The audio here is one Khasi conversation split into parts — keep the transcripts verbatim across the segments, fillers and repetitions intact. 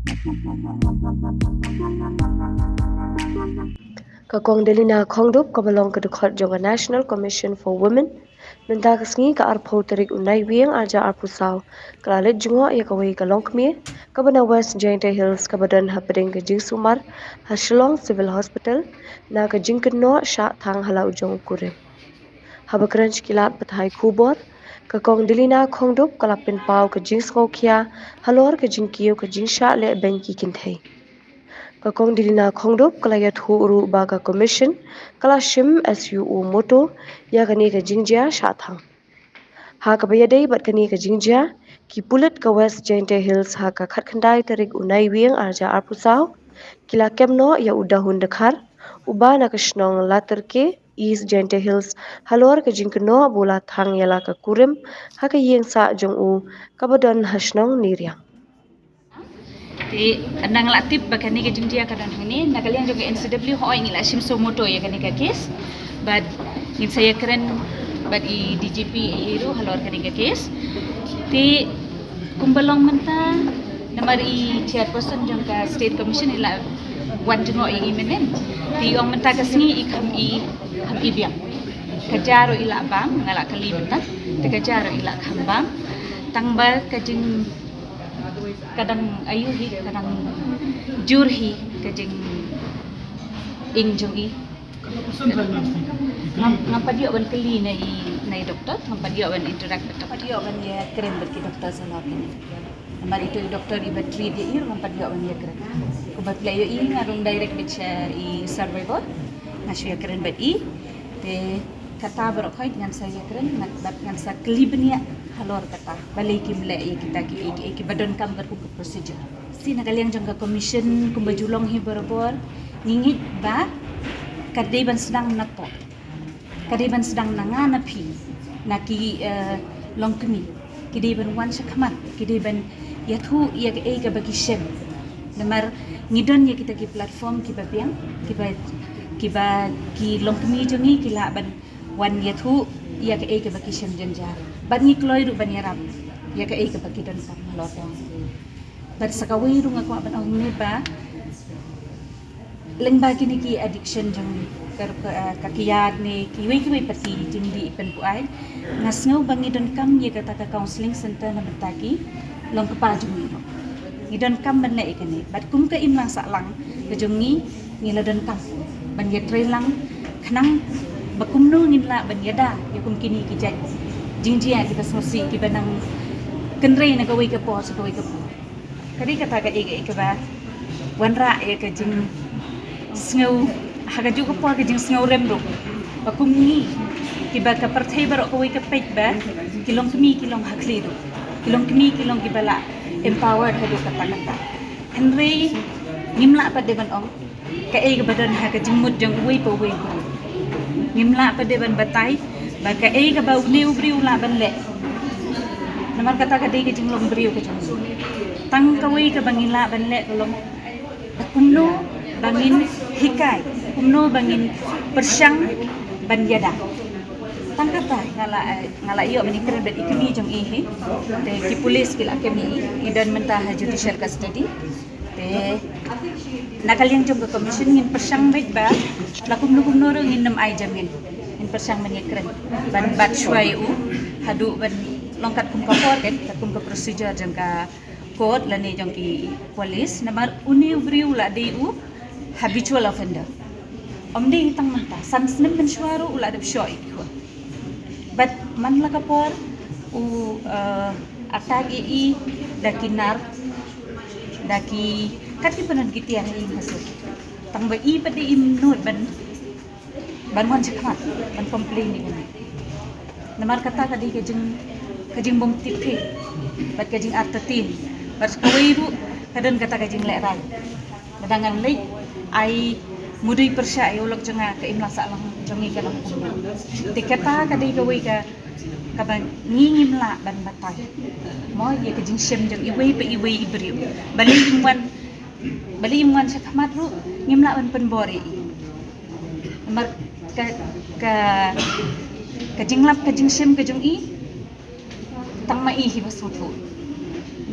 Ka Kong Delina Khongdup, kaba long ka dkhot jong ka National Commission for Women, mynta ka sngi ka arphew tarik u Naiwieng arhajar arphew saw, ka la leit jngoh ïa kawei ka longkmie kaba na West Jaintia Hills kaba don hapdeng ka jingsumar ha Shillong Civil Hospital na ka jingkynnoh shah thang ha la u jong u kurim. Haba kren sha ki lad pathai khubor, ka Kong Delina Khongdup ka la pynpaw ka jingsngewkhia halor ka jingkiew ka jingshah lehbeiñ ki kynthei. Ka Kong Delina Khongdup ka la ïathuh ruh ba ka Commission ka la shim suo moto ïa kane ka jingjia shah thang. Ha kaba ïadei bad kane ka jingjia, ki pulit ka West Jaintia Hills ha ka khatkhyndai tarik u Naiwieng arhajar arphew saw ki la kem noh ïa u Dahun Dkhar, uba na ka shnong Laterke, East Jaintia Hills, halor ka jingkynnoh ba u la thang ïa la ka kurim ha ka ïing sah jong u kaba don ha shnong Neriang. Te nang la tip ba kane ka jingjia ka don hangne, na ka liang jong ka N C W hooid ngi la shim suo moto ïa kane ka case. Bad ngin sa ïakren bad i D G P ïa i ruh halor kane ka case. Te kumba long mynta, namar i chairperson jong ka State Commission i la wan jngoh ïa i mynnin. Te i ong mynta ka sngi i kham i, kham i biang. Ka ja ruh i la bam, nga la kylli mynta. Te ka ja ruh i la kham bam. Tang ba ka jing, ka dang aïu hi, ka dang jur hi ka jingïeng jong i. Ngam, ngam pat ïoh ban kylli na i, na i doktor, ngam pat ïoh ban interact bad doktor. Pat ïoh ban ïakren bad ki doktor sa lor kine. Namar ito i doktor iba treat ïa i ruh ngam pat ïoh ban ïakren. Kumba phi la ïohi nga rung direct beit sha i survivor. Nga shu ïakren bad i. Te kata baroh khoit ngan sa ïakren, ngan, bad ngan sa kylli bniah halor kata. Balei kim leh ïa kita ki, ki, kiba donkam katkum ka procedure. Shi na ka liang jong ka Commission kumba ju long hi barabor, ngi ngeit ba ka dei ban sdang na pdeng. Ka dei ban sdang na nga na phi, na ki, eh, longkmie. Ki dei ban wan shakhmat, ki dei ban ïathuh ïa kaei kaba ki shem. Namar ngi don ïa kita ki platform kiba biang, kiba, kiba ki longkmie jong ngi ki lah ban wan ïathuh ïa kaei kaba ki shem jynjar. Bad ngi kloi ruh ban ïarap ïa kaei kaba ki donkam halor kane. Bad sa kawei ruh nga kwah ban ong ne ba lyngba kine ki addiction jong ngi, ka, ka, ka kiad ne kiwei kiwei pat ki jingdih pynbuaid, nga sngew ba ngi donkam ïa kata ka counselling center na bynta ki long kpa jong ngi. Ngi donkam ban leh ïa kane. Bad kum ka imlang sahlang ka jong ngi, ngi la donkam ban ïatrei lang khnang ba kumno ngin lah ban ïada ïa kum kine ki jait jingjia kiba sngewsih kiba nang kynrei na kawei ka por sha kawei ka por. Ka dei kata kaei kaei kaba wanrah ïa ka jingsngew, ha kajuh ka por ka jingsngew rem ruh. Ba kum ngi kiba ka pyrthei baroh kawei ka peit ba ki longkmie ki long ha khlieh ruh. Ki longkmie ki long kiba la empowered haduh katta katta. Hynrei ngim lah pat dei ban ong kaei kaba don ha ka jingmut jong uwei pa uwei u briew. Ngim lah pat dei ban batai ba kaei kaba une u briew u lah ban leh. Namar kata ka dei ka jinglong briew ka jong ngi. Tang kawei kaba ngi lah ban leh ka long kumno ba ngin hikai, kumno ba ngin pyrshang ban ïada. Tang kata nga la, nga la ïoh ban ïakren bad i kmie jong i hi. Te ki police ki la kem ïa i, i don mynta ha judicial custody. Te na ka liang jong ka Commission ngin pyrshang beit ba la kumno kumno ruh ngin nym ai jamin. Ngin pyrshang ban ïakren ban bat shuwa ïa u haduh ban long katkum ka por, katkum ka procedure jong ka court lane jong ki police. Namar une u briew u la dei u habitual offender. Ym dei tang mynta, san snem mynshuwa ruh u la dep shoh ïa ki khun. Bad man la ka por u, eh, attack ïa i da ki nar, da ki, kat ki panon ki tiar ha ïing ha sem. Tang ba i pat dei im nud ban, ban wan shakhmat ban complain ïa kane. Namar kata ka dei ka jing, ka jingbymtip hi bad ka jingartatien. Bad kawei ruh ka don kata ka jinglehrai. Lada ngan leit ai mudui pyrshah ïa u lok jong nga, ka imlang sahlang jong ngi ka long kumno. Te kata ka dei kawei ka, kaba ngi ngim lah ban batai mo ïa ka jingshem jong iwei pa iwei i briew. Balei im wan, balei im wan shakhmat ruh ngim lah ban pynbor ïa i. Namar ka, ka, ka jinglap ka jingshem ka jong i, tang ma i hi ba sngewthuh.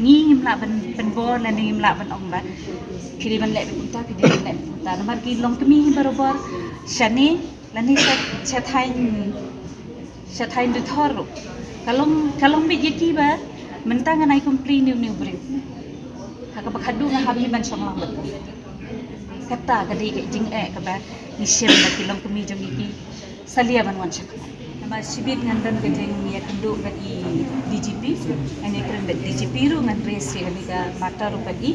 Ngi ngim lah ban, ban bor lane ngim lah ban ong ba phi dei ban leh beit kumta, phi dei ban leh beit kumta. Namar ki longkmie hi barabor shane lane sha, sha thaiñ, sha thaiñ Ri Thor ruh. Ka long, ka long beit ïa ki ba mynta ngan ai complain ïa une u briew. Ha kaba khadduh nga hap hi ban shong lang bad u. Kata ka dei ka jingeh kaba ngi shem ba ki longkmie jong ngi ki salia ban wan shakhmat. Namar shibit ngan don ka jingïakynduh bad i D G P, ngan ïakren bad D G P ruh, ngan raise ïa kane ka matter ruh bad i.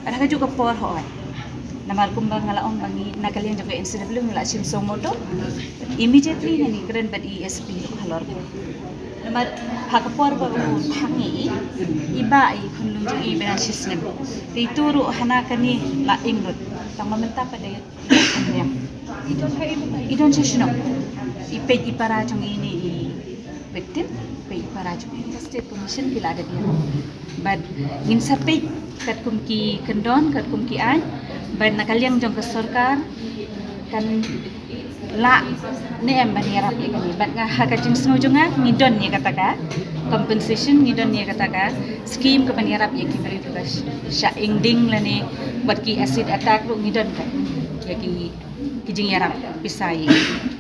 Bad ha kajuh ka por hooid, namar kumba nga la ong ba ngi na ka liang jong ka N C W ngi la shim suo motu. Immediately ngan ïakren bad i S P ruh halor ka. Namar ha ka por ba u thang ïa i, i bah i khunlung jong i ba dang shisnem. Te itu ruh hana kane la ing lut. Tang ba mynta pat dei I don sha shnong. I peit i para jong i ne i victim, i peit i para jong i. State Commission ki la da biang. Bad ngin sa peit katkum ki kyndon, katkum ki aiñ. Bad na ka liang jong ka sorkar kan lah ne em ban ïarap ïa kane. Bad nga ha ka jingsngew jong nga ngi don ïa kata ka compensation, ngi don ïa kata ka scheme ka ban ïarap ïa ki briew kiba sh-, shah ing ding lane bad ki acid attack ruh ngi don ka ïa ki, ki jingïarap pisa ïa ki.